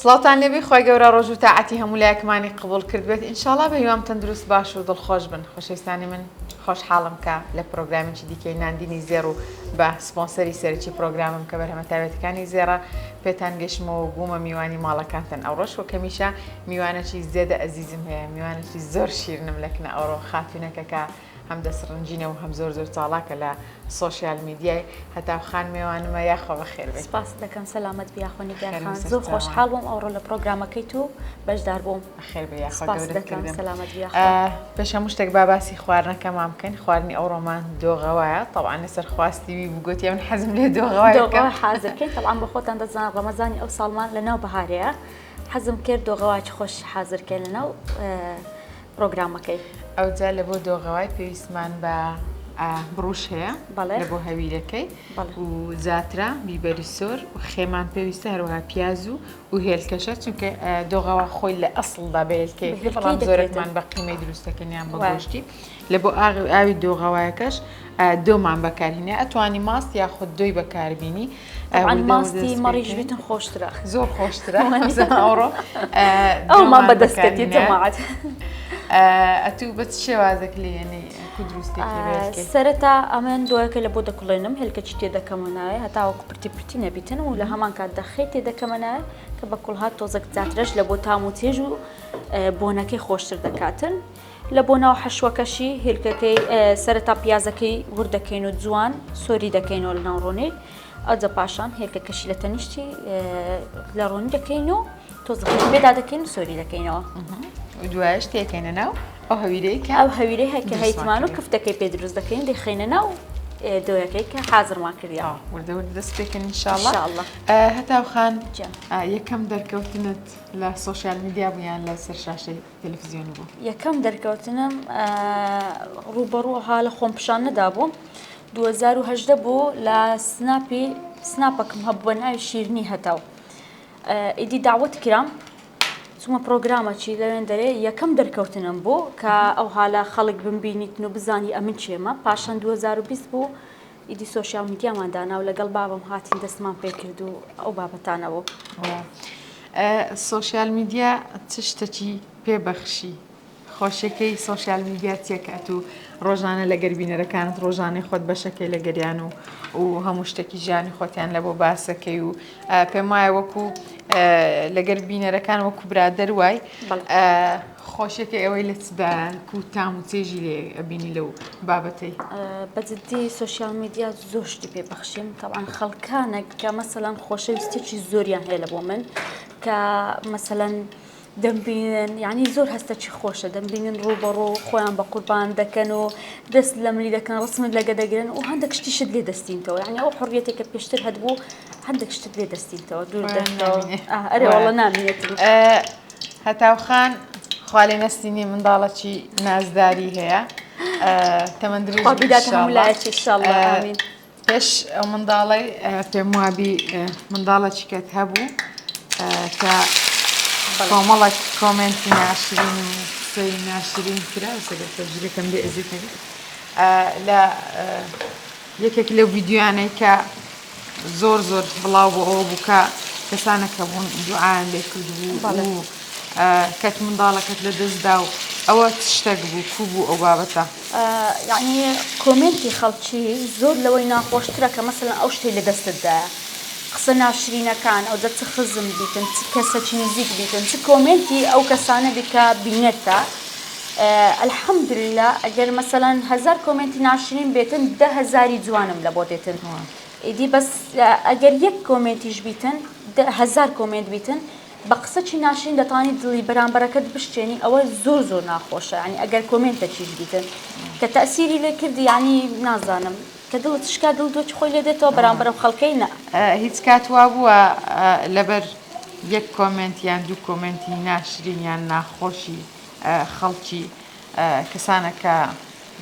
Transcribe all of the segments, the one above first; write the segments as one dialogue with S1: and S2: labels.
S1: سڵاوتان لێبی خوای گەورە ڕۆژ و تاعەتی هەموو لایەکمانی قبوڵ کردبێت ئینشاڵا بە هیوام تەندروست باش و دڵخۆش بن خۆشەویستانی من خۆشحاڵم کە لە پرۆگرامێکی دیکەی ناندینی زێڕ و بە سپۆنسەری سەرەکی پرۆگرامم کە بەرهەمە تایبەتەکانی زێڕە پێتان گەشتمەوە و بوومە میوانی ماڵەکانتان ئەوڕۆش وەک هەمیشە میوانێکی زێدە ئەزیزم هەیە میوانێکی زۆر شیرنم لە کنە ئەوڕۆ خاتوونەکە کە هەم دەستڕەنگینە و هەم زۆر زۆر چاڵاکە لە سۆشیال میدیای هەتاو خان مێوانمە یاخوا بەخێر بێی.
S2: سپاست دەکەم سەلامەت بی یاخوا نیگار خان زۆر خۆشحاڵ بووم ئەوڕۆ لە پڕۆگرامەکەی تو بەشدار بووم.
S1: بەخێر بێی یاخوا گەورەت کردم. سەلامەت بی یاخوا. پێش هەموو شتێک با باسی خواردنەکەمان بکەین خواردنی ئەوڕۆمان دۆغەوایە تەبعەن لەسەر خواستی وی بوو گۆتی ئەمن حەزم لێ دۆغەوای
S2: بکەم. دۆغەوا حازر کەین تەبعەن بۆ خۆتان دەزانن ڕەمەزانی ئەو ساڵمان لە ناو بەهارەیە حەزم کرد دۆغەوایەکی خۆش حازر کەین لە ناو پرۆگرامەکەی.
S1: ئەوجا لە بۆ دۆغەوای پێویستمان بە بڕوش هەیە لە بۆ هەویرەکەی و زاترا بیبەری سۆر و خێمان پێویستە هەروەها پیاز و و هێلکەشە چونکە دۆغەوا خۆی لە ئەسڵدا بە هێلکەی بەڵام زۆرێکمان بە قیمەی دروستەکەن یان بە گۆشتی لە بۆ ئاغی ئاوی دۆغەوایەکەش دۆمان بەکارهینێ ئەتوانی ماست یاخود دۆی بەکاربینی
S2: ماستی مەڕیش بیتن خۆشترە
S1: زۆر خۆشترە ئەوڕۆ
S2: ئەومان بەدەستکەتی جەماعەت
S1: ئەتوو بە چ شێوازێک لێنی کو دروستێکی
S2: سەرەتا ئەمن دۆیەکە لە بۆ دەکوڵێنم هێلکەچی تێ دەکەمە ناوێ هەتاوەکو پرتی پرتی نەبیتن و لە هەمان کات دەخەی تێ دەکەمە ناوێ کە بە کوڵهات تۆزەک زیاترەش لە بۆ تام و چێژ و بۆنەکەی خۆشتر دەکاتن. لە بۆ ناو حەشوەکەشی هێلکەکەی سەرەتا پیازەکەی ورد دەکەین و جوان سۆری دەکەینەوە لە ناو ڕۆنی ئەوجا پاشان هێلکەکەشی لە تەنیشتی لە ڕۆنی دەکەین و تۆزەکەش پێدا دەکەین و سۆری دەکەینەوە
S1: دوایش تێکەینە ناو ئەو هەویرەی کە
S2: ئەو هەویرەی هەیە کە هەیتمان و کفتەکەی پێ دروست دەکەین دەیخەینە ناو دۆیەکەی کە حازرمان کردیا
S1: وردە وردە دەست پێکەن ئینشاءاللە هەتاو خان یەکەم دەرکەوتنت لە سۆشیال میدیا بوو یان لەسەر شاشەی تەلەفزیۆن بوو؟
S2: یەکەم دەرکەوتنم ڕووبەڕوو ها لە خۆم پیشان نەدابوو 2018 بوو لە سناپی سناپەکم هەبوو بە ناوی شیرنی هەتاو ئیدی داوەت کرام چوومە پرۆگرامەکی لەوێن دەرێ یەکەم دەرکەوتنم بوو کە ئەو حالە خەڵک بمبینیتن و بزانی ئەمن چێمە پاشان 2020 بوو ئیدی سۆشیال میدیامان دانا و لەگەڵ بابم هاتین دەستمان پێکرد و ئەو بابەتانە بوو.
S1: سۆشیال میدیا چ شتەکی پێ بەخشی؟ خۆشیەکەی سۆشیال میدیا چیە کە ئەتوو ڕۆژانە لەگەر بینەرەکانت ڕۆژانەی خۆت بەشەکەی لەگەریان و و هەموو شتێکی ژیانی خۆتیان لە بۆ باسەکەی و پێم وایە وەکو لەگەر بینەرەکان وەکو برادەر وای خۆشیەکەی ئەوەی لە چدایە کو تام و چێژی لێ ئەبینی لەو بابەتەی؟
S2: بە جدی سۆشیال میدیا زۆر شتی پێ بەخشیم تەبعەن خەڵکانێک کە مەسەلەن خۆشەویستێکی زۆریان هەیە لە بۆ من کە مەسەلەن دەمبینن یعنی زۆر هەستەکی خۆشە دەمبینن ڕووبەڕوو خۆیان بە قوربان دەکەن و دەست لە ملی دەکەن ڕسمت لەگە دەگرن و هەندێک شتیشت لێ دەستینتەوە یعنی ئەو حڕیەتێک کە پێشتر هەبوو هەندێک شتت لێ دەستینتەوە دوور دەستەوە ئەرێ وەڵە نامینێت
S1: هەتاو خان خوا لێ نەستینی منداڵەکی نازداری هەیە تەمەن درێژ
S2: خوا بیداتە هەموو لایەکی ان شاء الله ئامین.
S1: پێش ئەو منداڵەی پێم وابی منداڵەکی کەت هەبوو کە کۆمەڵک کۆمێنتی ناشرین و قسەی ناشرین کرا سەگەر تەجرەکەم لێ ئەزیتەکە لە یەکێک لەو ڤیدیۆیانەی کە زۆر زۆر بڵاو بۆ ئەوە بوو کە کەسانێک هەبوون دوعایان لێ کردبوو و کەت منداڵەکەت لە دەستدا و ئەوە چ شتێک بوو کو بوو ئەو بابەتە؟
S2: یەعنی کۆمێنتی خەڵکی زۆر لەوەی ناخۆشترە کە مەسەلەن ئەو شتەی لە دەستت دایە قسە ناشرینەکان ئەوجا چ خزم بیتن چ کەسەکی نزیک بیتن چ کۆمێنتی ئەو کەسانە بی کە بینەرتە الحمدللە ئەگەر مەسەلەن هەزار کۆمێنتی ناشرین بێتن دە هەزاری جوانم لە بۆ دێتن ئیدی بەس ئەگەر یەک کۆمێنتیش بیتن هەزار کۆمێنت بیتن بە قسەکی ناشرین دەتوانی دڵی بەرامبەرەکەت بشکێنی ئەوە زۆر زۆر ناخۆشە یانی ئەگەر کۆمێنتەکیش بیتن کە تەئسیری لێ کردی یانی نازانم کە دڵت شکا دڵ دۆچ خۆی لێ دێتەوە بەرامبەر ئەو خەڵکەی نا.
S1: هیچ کات وابووە لەبەر یەک کۆمێنت یان دوو کۆمێنتی ناشرین یان ناخۆشی خەڵکی کەسانە کە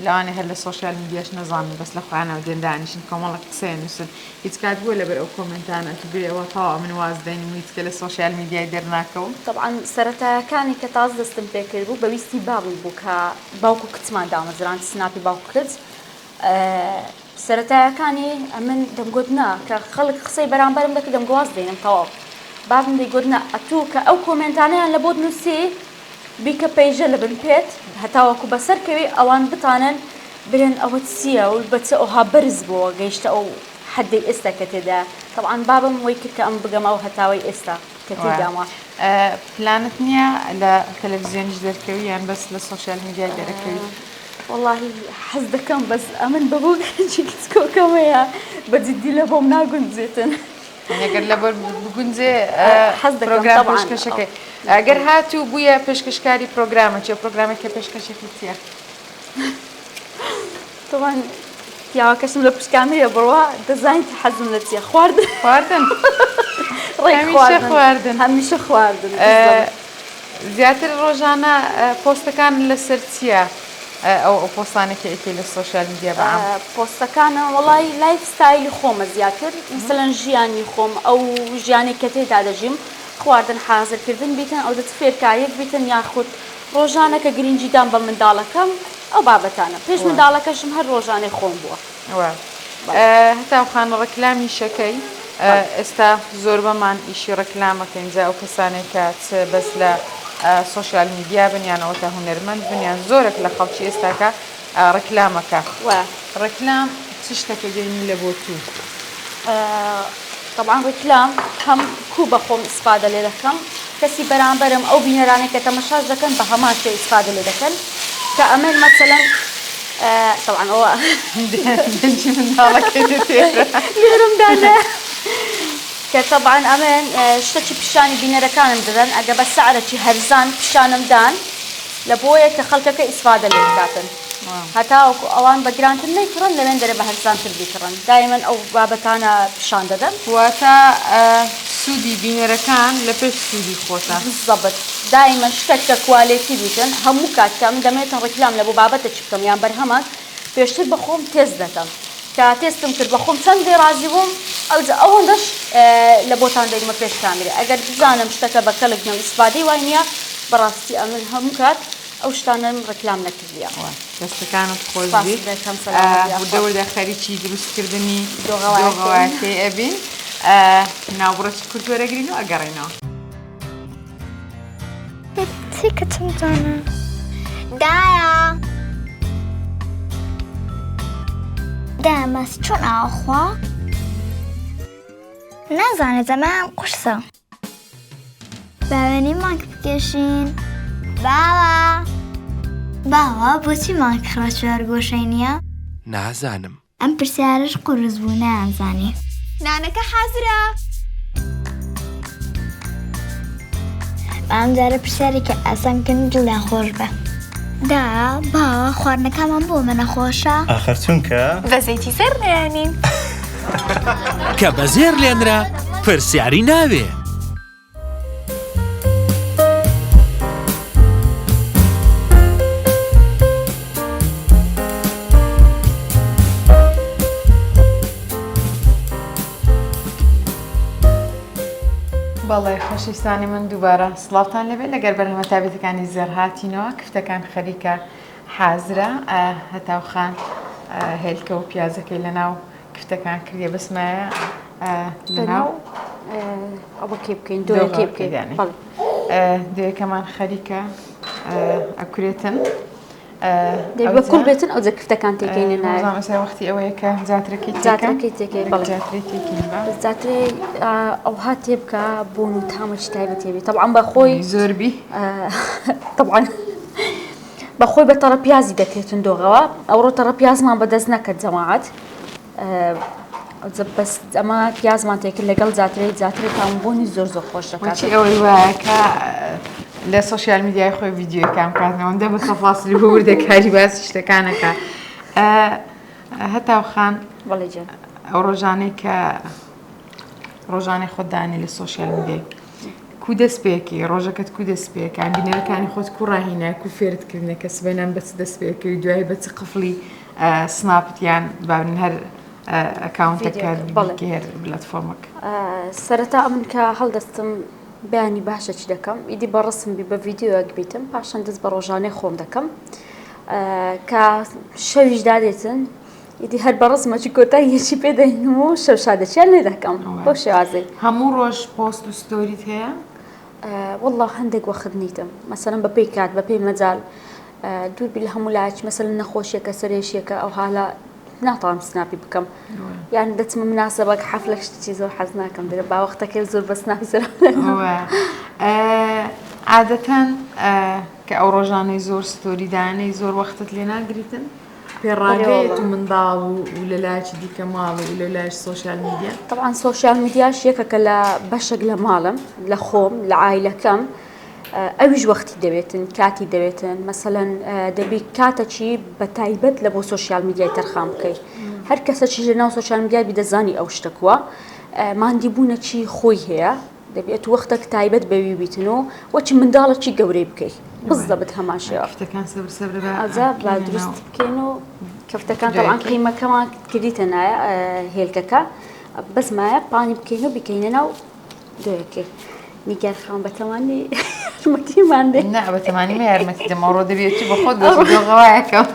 S1: لەوانەیە هەر لە سۆشیال میدیاش نەزانن بەس لە خۆیانەوە دێن دانیشن کۆمەڵێک قسەیە نووسن هیچ کات بووە لەبەر ئەو کۆمێنتانە تو بێ ئەوە تەواو من واز دێنم و هیچ کە لە سۆشیال میدیای دەرناکەوم؟
S2: تەبعەن سەرەتایەکانی کە تازە دەستم پێ کردبوو بە ویستی بابم بوو کە باوک و کچمان دامەزراند سناپی باوک و کچ سەرەتایەکانی ئەمن دەمگوت نا کە خەڵک قسەی بەرامبەرم دەکرد دەمگوت واز دێنم تەواو. بابم دەیگوت نا ئەتوو کە ئەو کۆمێنتانەیان لە بۆت نووسی بیکە پەیژە لە بن پێت هەتاوەکو بەسەر کەوی ئەوان بتانن برێن ئەوە چییە و بە چ ئەوها بەرز بۆوە گەیشتە ئەو حەدەی ئێستا کە تێدایە تەبعەن بابم وەی کرد کە ئەم بگەمە ئەو هەتاوەی ئێستا کە تێیدامە.
S1: پلانت نییە لە تەلەفزیۆنیش دەرکەوی یان بەس لە سۆشیال میدیای دەرەکەوی؟
S2: وەڵاهی حەز دەکەم بەس ئەمن بە بۆ گەنجی کچکۆکەمەیە بە جدی لە بۆم ناگونجێتن.
S1: ئەگەر لەبەر بگونجێ حەز دەکەم پرۆگرام پێشکەشەکەی ئەگەر هاتوو بوویە پێشکەشکاری پرۆگرامە چیە پرۆگرامێک کە پێشکەشێکی چییە؟
S2: تەبعەن پیاوەکەشم لە پشت کامێرە بڕوا دەزانین کە حەزم لە چیە خواردن
S1: خواردن هەمیشە خواردن
S2: هەمیشە خواردن
S1: زیاتر ڕۆژانە پۆستەکان لەسەر چییە؟ ئەو ئەو پۆستانە کە ئەیکەی لە سۆشیال میدیا بە عام؟
S2: پۆستەکانم وەڵای life style ی خۆمە زیاتر مەسەلەن ژیانی خۆم ئەو ژیانەی کە تێیدا دەژیم خواردن حازر کردن بیتن ئەوجە چ فێرکاریەک بیتن یاخود ڕۆژانە کە گرنگی دان بە منداڵەکەم ئەو بابەتانە پێش منداڵەکەشم هەر ڕۆژانەی خۆم بووە.
S1: هەتاو خان ڕکلامیشەکەی ئێستا زۆربەمان ئیشی ڕکلامەکەین جا ئەو کەسانێک کە چ بەس لە سۆشیال میدیا بن یان ئەوەتا هونەرمەند بن یان زۆرێک لە خەڵکی ئێستاکە ڕکلامەکە ڕکلام چ شتەکە گەینی لە بۆ تو؟
S2: تەبعەن ڕیکلام هەم کو بە خۆم ئیسفادە لێ دەکەم کەسی بەرامبەرم ئەو بینەرانەی کە تەمەشاش دەکەن بە هەمان شێوە ئیسفادە لێ دەکەن کە ئەمن مەسەلەن تەبعەن ئەوە
S1: دەنگی منداڵەکەی دێتێرە
S2: لێرم دانە کە تەبعەن ئەمن شتەکی پیشانی بینەرەکانم دەدەن ئەگە بە سعرەکی هەرزان پیشانم دان لە بۆیە کە خەڵکەکە ئیسفادە لێ بکاتن. هەتاوەکو ئەوان بە گرانتر نەیکڕن لەوێن دەرێ بە هەرزانتر بیکڕن دایمەن ئەو بابەتانە پیشان دەدەم.
S1: واتە سوودی بینەرەکان لە پێش سوودی خۆتە.
S2: بالزبط دایمەن شتەک کە quality بیتن هەموو کات کە من دەمەوێتن ڕیکلام لە بۆ بابەتەکی بکەم یان بەرهەمەک پێشتر بە خۆم تێست دەکەم کە تێستم کرد بە خۆم چەند لێ ڕازی بووم ئەوجا ئەوەندەش لە بۆتان دەینمە پێش کامیرا ئەگەر بزانم شتەکە بە کەڵک نیە و ئیسفادەی وای نیە بەڕاستی ئەمن هەموو کات ئەو شتانەم ڕیکلام نەکردیە.
S1: دەستەکانت خۆش بیت وردە وردە خەریکی دروستکردنی دۆغەوایەکەی ئەبین ناوبڕێکی کورت وەرەگرین و ئەگەڕێینەوە.
S3: چی کچم جانە دایە دایە مەس چۆن ئاخوا نازانێت ئەمەیان قورسە با وێنەی مانگ بکێشین. باوە باوە بۆچی مانگ خڕە چوارگۆشەی نییە؟
S4: نازانم.
S3: ئەم پرسیارەش قورس بوو نایانزانی.
S5: نانەکە حازرە.
S3: با ئەم جارە پرسیارێکی ئاسان بکەن و دڵیان خۆش بێ. دا باوە خواردنەکانمان بۆ ئەمە نەخۆشە؟
S6: ئاخر چونکە.
S5: بە زەیتی زێڕ لێیانین.
S4: کە بە زێڕ لێنرا پرسیاری ناوێ.
S1: بەڵێ خۆشەویستانی من دووبارە سڵاوتان لێبێت لەگەر بەرهەمە تایبەتەکانی زێڕ هاتینەوە کفتەکان خەریکە حازرە هەتاو خان هێلکە و پیازەکەی لەناو کفتەکان کردیە بەسمایە لەناو
S2: ئەوەکەی بکەین دۆیەکەی بکەین
S1: دۆیەکەمان خەریکە ئەکورێتن
S2: دەی بە کوڵ بێتن ئەوجە کفتەکان تێکەینە ناوێ.
S1: وەزانم ئێستا وەختی ئەوەیە کە زیاترەکەی تێکەم.
S2: زیاترەکەی تێکەی بەڵێ.
S1: زیاترەی تێکەین بە.
S2: بەس زیاترەی ئەوها تێ بکە بۆن و تامێکی تایبەتی هەبێ تەبعەن بە خۆی
S1: زۆر بی.
S2: تەبعەن بە خۆی بە تەڕە پیازی دەکرێتن دۆغەوە ئەوڕۆ تەڕە پیازمان بەدەست نەکرد جەماعەت. بەس ئەمە پیازمان تێکرد لەگەڵ زاترەی زاترە تام بۆنی زۆر زۆر خۆش دەکات
S1: چی ئەوەی وایە کە لە سۆشیال میدیای خۆی ڤیدیۆکان بکاتەوەندە بە تەفاسیل و وردەکاری باسی شتەکانەکە هەتاو خان
S2: بەڵێ جان
S1: ئەو ڕۆژانەی کە ڕۆژانەی خۆت دانی لە سۆشیال میدیای کو دەست پێکی ڕۆژەکەت کو دەست پێکان بینەرەکانی خۆت کو ڕاهینە کو فێرت کردنە کە سبەینان بە چ دەست پێکەوی دوایی بە چ قفڵی سناپت یان باون هەر ئەکاونتەکە هەر پلاتفۆرمەکە.
S2: سەرەتا ئەمن کە هەڵدەستم بەیانی باشە چی دەکەم ئیدی بە ڕسم بی بە ڤیدیۆیەک بیتم پاشان دەست بە ڕۆژانەی خۆم دەکەم کە شەویش دادێتن. ئیدی هەر بە ڕزمەکی کۆتاییەکی پێ دەینم و شەوشادەچیان لێ دەکەم بەو شێوازەی.
S1: هەموو ڕۆژ پۆست و story ت هەیە؟
S2: وەڵڵا هەندێک وەخت نیتم مەسەلەن بە پێی کات بە پێی مەجال دوور بی لە هەموو لایەکی مەسەلەن نەخۆشیەکە سەرێشیەکە ئەو حالە ناتوانم سناپی بکەم یان دەچمە مناسەبەک حەفلە شتێکی زۆر حەز ناکەم درێ با وەختەکەی زۆر بە سناپ زۆر
S1: عادەتەن کە ئەو ڕۆژانەی زۆر story دانەی زۆر وەختت لێ ناگریتن؟ پێڕاگەیت و منداڵ و و لە لایەکی دیکە ماڵ و لە لایش social media؟
S2: تەبعەن social media ش یەکەکە لە بەشێک لە ماڵم لە خۆم لە عایلەکەم ئەویش وەختی دەوێتن کاتی دەوێتن مەسەلەن دەبی کاتەکی بە تایبەت لە بۆ social media ی تەرخان بکەی هەر کەسەکیش لە ناو social media بی دەزانی ئەو شتەکوە ماندی بوونەکی خۆی هەیە دەبێت وەختەک تایبەت بەوی بیتن و وەچ منداڵەکی گەورەی بکەی بزەبت هەمان شێوە.
S1: کفتەکان سەبر سەبر با
S2: ئەجا با دروست بکەین و کفتەکان تەبعەن قیمەکەمان کردیتە نایە هێلکەکە بەس مایە پانی بکەین و بیکەینە ناو دۆیەکەی. نیگار خان بەتەمانی یارمەتیمان دێ.
S1: نا بەتەمانی مە یارمەتی دەم ئەوڕۆ دەبی ئەچی بە خۆت دەست دۆغەوایەکەم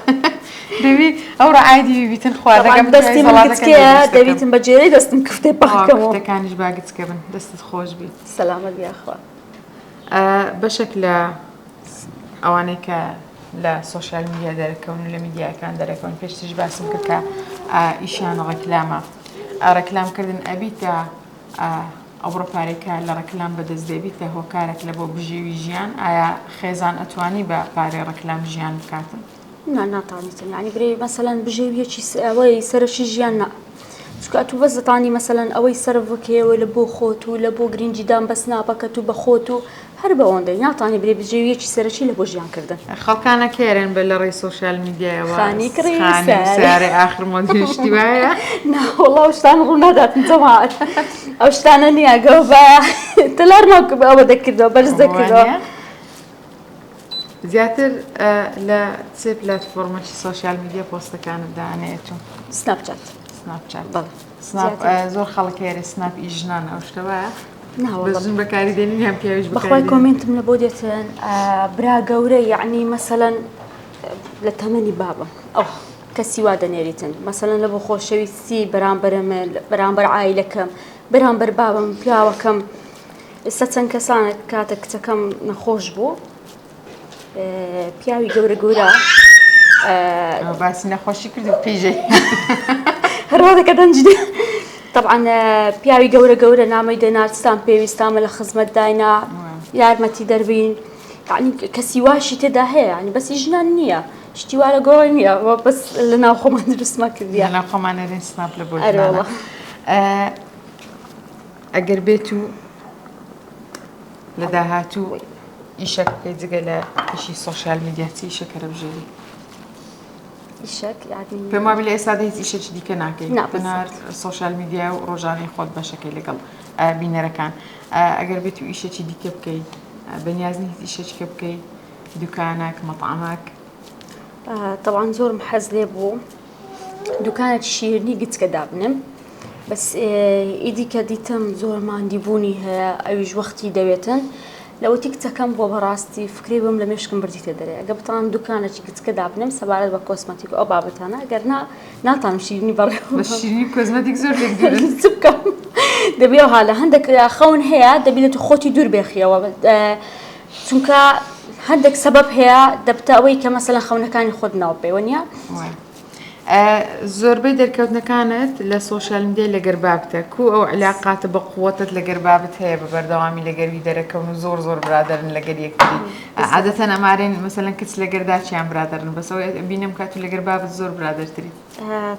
S1: دەبی ئەوڕۆ عادی بیتن خواردەکەم
S2: دەستی من گچکەیە دەبیتن بە جێرەی دەستم کفتەی پاکەمەوە.
S1: کفتەکانیش با گچکە بن دەستت خۆش بی.
S2: سەلامەت بی یاخوا.
S1: بەشێک لە ئەوانەی کە لە social media دەرەکەون و لە میدیاکان دەرەکەون پێشتریش باسم کرد کە ئیشیان ڕێکلامە ڕێکلام کردن ئەبیتە ئەو بڕە پارەی کە لە ڕێکلام بەدەست دێ بیتە هۆکارێک لە بۆ بژێوی ژیان ئایا خێزان ئەتوانی بە پارەی ڕێکلام ژیان بکاتن؟
S2: نا ناتانیتن یعنی برێ مەسەلەن بژێویەکی ئەوەی سەرەکی ژیان نا چونکە ئەتوو بەس دەتانی مەسەلەن ئەوەی سەرف بکەیەوە لە بۆ خۆت و لە بۆ گرنگیدان بە سناپەکەت و بە خۆت و هەر بەوەندەی ناتانی برێ بژێویەکی سەرەکی لە بۆ ژیان کردن.
S1: خەڵکانە کێرن بە لە ڕێی social media یەوە
S2: خانی کڕی
S1: خانی و سەیارەی ئاخر مۆدێل شتی وایە؟
S2: نا وەڵا ئەو شتانە ڕوو ناداتن جەماعەت ئەو شتانە نییە گەو بە تەلارمان ئەوە دەکردەوە بەرز دەکردەوە.
S1: زیاتر لە چ پلاتفۆرمێکی social media پۆستەکانت دانێت و؟
S2: سناپچات.
S1: سناپچات بەڵێ. سناپ زۆر خەڵک هەیە سناپ ئی ژنان ئەو شتە وایە؟ بە ژن بەکاری دێنین یان پیاویش بەکاری
S2: بەخوای comment م لە بۆ دێتن برا گەورە یعنی مەسەلەن لە تەمەنی بابم ئەو کەسی وا دەنێریتن مەسەلەن لە بۆ خۆشەویستی بەرامبەرە من بەرامبەر عایلەکەم بەرامبەر بابم پیاوەکەم ئێستا چەند کەسانێک کاتە کچەکەم نەخۆش بوو پیاوی گەورە گەورە
S1: باسی نەخۆشی کرد و قیژەی
S2: هەروە دەکە دەنج طبعا پیاوی گەورە گەورە نامەی دەنارستان پێویستامە لە خزمەت داینا یارمەتی دەربین یعنی کەسی واشی تێدا هەیە ینی بەسی ژنان نییە شتی وا لە گۆڕی نییە بەس لە ناو خۆمان دروستمان کردیە
S1: لە خۆمان نەرێن سناپ لە بۆ ئەگەر بێت و لە داهاتوو ئیشەک بکەیت جگە لە ئیشی social media چی ئیشەک هەرەبژێری؟
S2: ئیشەک یعنی
S1: پێم وابێ لە ئێستادا هیچ ئیشێکی دیکە ناکەی تەنها social media و ڕۆژانەی خۆت بەشەکەی لەگەڵ بینەرەکان ئەگەر بێت و ئیشێکی دیکە بکەی بەنیازنی هیچ ئیشێکی کە بکەی دوکانێک مەطعەمەک؟
S2: تەبعەن زۆرم حەز لێ بوو دوکانێکی شیرنی گچکە دابنێم بەس ئیدی کە دیتم زۆر ماندی بوونی هەیە ئەویش وەختی دەوێتن لەوەتی کچەکەم بۆ بەڕاستی فکری بم لە مێشکم بردیتە دەرێ ئەگە بتوانم دوکانێکی گچکە دابنێم سەبارەت بە cosmetic و ئەو بابەتانە ئەگەر نا ناتانم شیرینی بەڕێوە
S1: بە شیرینی cosmetic زۆر لێک دوورن
S2: چ بکەم دەبێ ئەوها لە هەندێک خەون هەیە دەبی لە تو خۆتی دوور بێخیەوە چونکە هەندێک سەبەب هەیە دەبتە ئەوەی کە مەسەلەن خەونەکانی خۆت ناو ببەی وەنیە؟
S1: زۆربەی دەرکەوتنەکانت لە social media لەگەر بابتە کو ئەو علاقاتە بە قوتت لەگەر بابت هەیە بە بەردەوامی لەگەروی دەرەکەون و زۆر زۆر برادرن لەگەر یەکتری عادەتەن ئەمارێن مەسەلەن کچ لەگەر داچیان برادرن بەسەوە بینم کات و لەگەر بابت زۆر برادرتری.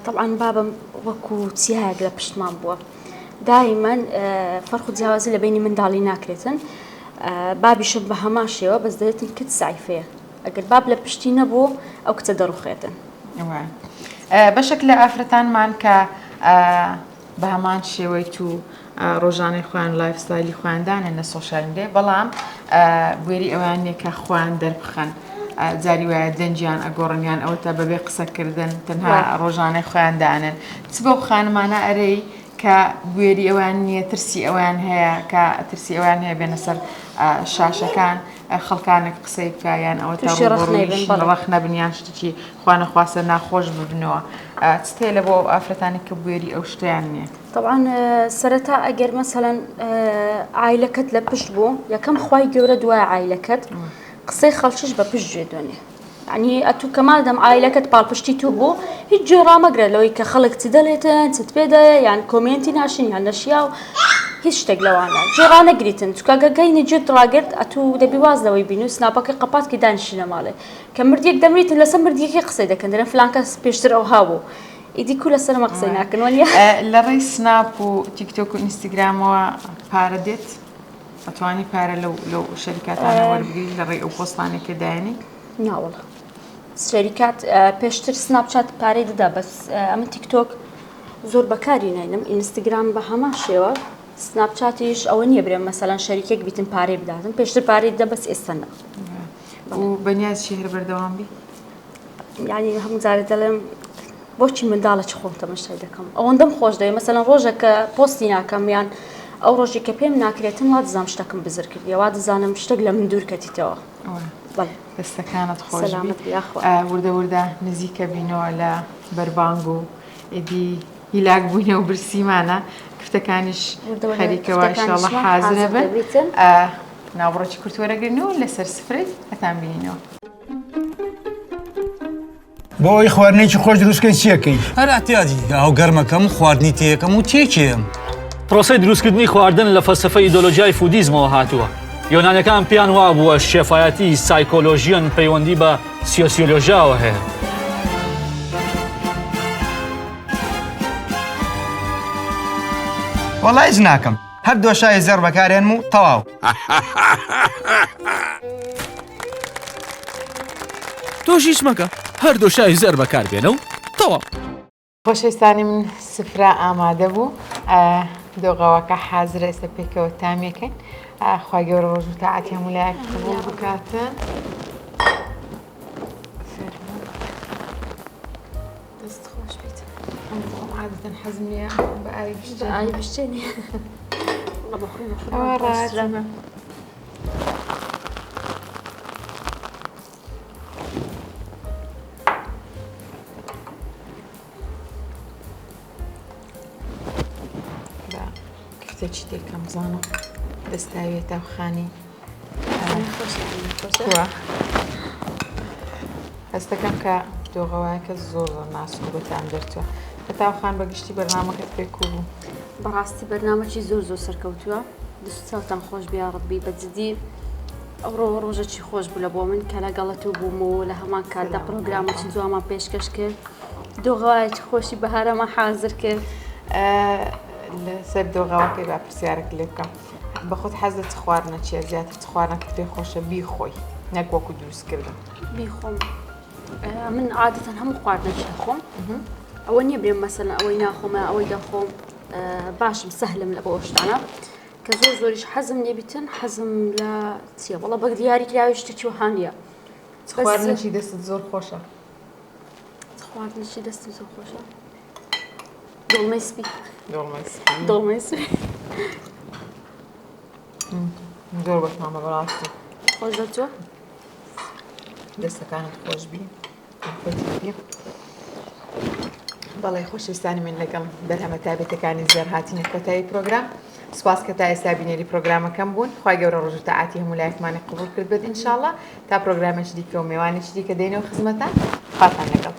S2: تەبعەن بابم وەکو چیایەک لە پشتمان بووە دایمەن فەرق و جیاوازی لە بینی منداڵی ناکرێتن بابیشم بە هەمان شێوە بەس دەێتن کچ زعیفەیە ئەگەر باب لە پشتی نەبوو ئەو کچە دەڕوخێتن.
S1: بەشێک لە ئافرەتانمان کە بە هەمان شێوەی تو ڕۆژانەی خۆیان lifestyle ی خۆیان دانێن لە social media بەڵام بوێری ئەویان نییە کە خۆیان دەربخەن جاری وایە دەنگیان ئەگۆڕن یان ئەوەتا بەبێ قسەکردن تەنها ڕۆژانەی خۆیان دانێن چ بەو خانمانە ئەرێی کە بوێری ئەویان نییە ترسی ئەویان هەیە کە ترسی ئەویان هەیە بێنە سەر شاشەکان. خەڵکانێک قسەی بکە یان ئەوە تا
S2: تووشی ڕەخنەی بن، بەڵێ.
S1: ڕەخنە بن یان شتێکی خوانەخواستە ناخۆش ببنەوە چ تێ لە بۆ ئەو ئافرەتانی کە بوێری ئەو شتیان نییە؟
S2: تەبعەن سەرەتا ئەگەر مەسەلەن عایلەکەت لە پشت بوو یەکەم خوای گەورە دوای عایلەکەت قسەی خەڵکیش بە پشت گوێ دۆنێ یعنی ئەتوو کە مادەم عایلەکەت پاڵپشتی تو بوو هیچ گوێ ڕامەگرە لەوەی کە خەڵک چ دەڵێتن چت پێ دەیە یان کۆمێنتی ناشین یان نەشیاو هیچ شتێک لەوانە گوێ ڕانەگریتن چونکە گە گەینی گوێت ڕاگرت ئەتوو دەبی واز لەوەی بین و سناپەکەی قەپاتکی دانیشینە ماڵێ کە مردیەک دەمریتن لەسەر مردیەکەی قسەی دەکەن دەرێن فلان کەس پێشتر ئەوها بوو ئیدی کو لەسەر ئەمە قسەی ناکەن وەنیە؟
S1: لە ڕێی سناپ و تیکتۆک و ئینستاگرامەوە پارە دێت؟ ئەتوانی پارە لەو لەو شەریکاتانە وەربگری لە ڕێی ئەو پۆستانەی کە دایەنی؟
S2: ناوەڵا شەریکات پێشتر سناپچات پارەی دەدا بەس ئەمن تیکتۆک زۆر بەکاری ناینم ئینستاگرام بە هەمان شێوە سناپچاتیش ئەوە نییە برێم مەسەلەن شەریکێک بیتن پارەی بداتن پێشتر پارەی دەدا بەس ئێستا نا
S1: و بەنیاز چی هەر بەردەوام بی؟
S2: یعنی هەموو جارێ دەڵێم بۆچی منداڵە چ خۆم تەمەشای دەکەم ئەوەندەم خۆش دەوێ مەسەلەن ڕۆژە کە پۆستی ناکەم یان ئەو ڕۆژی کە پێم ناکرێتن وا دەزانم شتەکەم بزر کردیە وا دەزانم شتێک لە من دوور کەتیتەوە بەڵێ
S1: دەستەکانت خۆش
S2: سەلامەت بی یاخوا.
S1: وردە وردە نزیکە بینەوە لە بەربانگ و ئیدی هیلاک بووینە و برسیمانە کفتەکانیش خەریکەوە ئیشاڵڵا حازرە بن ناوبڕێکی کورت وەرەگرن و لەسەر سفرەی ئەتان بینینەوە.
S6: بۆ ئەوەی خواردنێکی خۆش دروست کەی چیەکەی؟
S7: هەر ئەعتیادی ئاو گەرمەکەم خواردنی تێکەم و تێکێم.
S8: پرۆسەی دروستکردنی خواردن لە فەلسەفەی ئیدۆلۆژیای فودیزمەوە هاتووە. یۆنانیەکان پێیان وابووە شێفایەتی سایکۆلۆژیەن پەیوەندی بە سیۆسیۆلۆژیاوە هەیە.
S9: وەڵا هیچ ناکەم هەر دۆشاوی زێڕ بەکارێنم و تەواو.
S4: تۆش هیچ مەکە هەر دۆشاوی زێڕ بەکار بێنە و تەواو.
S1: خۆشەویستانی من سفرە ئامادە بوو دۆغەوەکە حازرە ئێستا پێکەوە تامێکەین خوای گەورە ڕۆژ و تاعەتی هەموو لایەک قبوڵ بکاتن
S2: دەست خۆش بیت
S1: خۆم عادەتەن حەزم نییە بە ئاوی
S2: بە ئاوی بشتێنی
S1: ئەوە ڕاستە. کفتەچی تێکەم بزانم دەستاویە تاوخانی هەستەکەم کە دۆغەوایەکە زۆر زۆر ناسک و بەتام دەرچوە هەتاوخان بەگشتی بەرنامەکەت پێکوو بوو
S2: بەڕاستی بەرنامەکی زۆر زۆر سەرکەوتووە دەست چاوتان خۆش بێ یاڕەبی بە جدی ئەوڕۆ ڕۆژەکی خۆش بوو لە بۆ من کە لەگەڵت و بووم و لە هەمان کاتدا پرۆگرامەکی جوانمان پێشکەش کرد دۆغەوایەکی خۆشی بەهارەمان حازر کرد
S1: لەسەر دۆغەوەکەی با پرسیارێک لێ بکەم بەخۆت حەز لە چ خواردنە چیە زیاتر چ خواردنەکەت پێ خۆشە بیخۆی نەک وەکو دروستکردن
S2: بیخۆم من عادەتەن هەموو خواردنێکی دەخۆم ئەوە نییە برێم مەسەلەن ئەوەی ناخۆمە ئەوەی دەخۆم باشم سەهلم لە بۆ شتانە کە زۆر زۆریش حەزم لێ بیتن حەزم لە چییە وەڵا بە دیاری کراوی شتێکی وەها نییە
S1: خواردنێکی دەستت زۆر خۆشە
S2: خواردنێکی دەستم زۆر خۆشە دۆڵمەی سپی
S1: دۆڵمەی سپی
S2: دۆڵمەی سپی
S1: زۆر بەتامە بەڕاستی
S2: خۆش دەرچووە
S1: دەستەکانت خۆش بی بەڵێ خۆشەویستانی من لەگەڵ بەرهەمە تایبەتەکانی زێڕ هاتینە کۆتایی پرۆگرام سپاس کە تا ئێستا بینەری پرۆگرامەکەم بوون خوای گەورە ڕۆژ و تاعاتی هەموو لایەکمانی قبوڵ کرد بێت ئینشاءاللە تا پرۆگرامێکی دیکە و مێوانێکی دیکە دێنەوە خزمەتان خواتان لەگەڵ.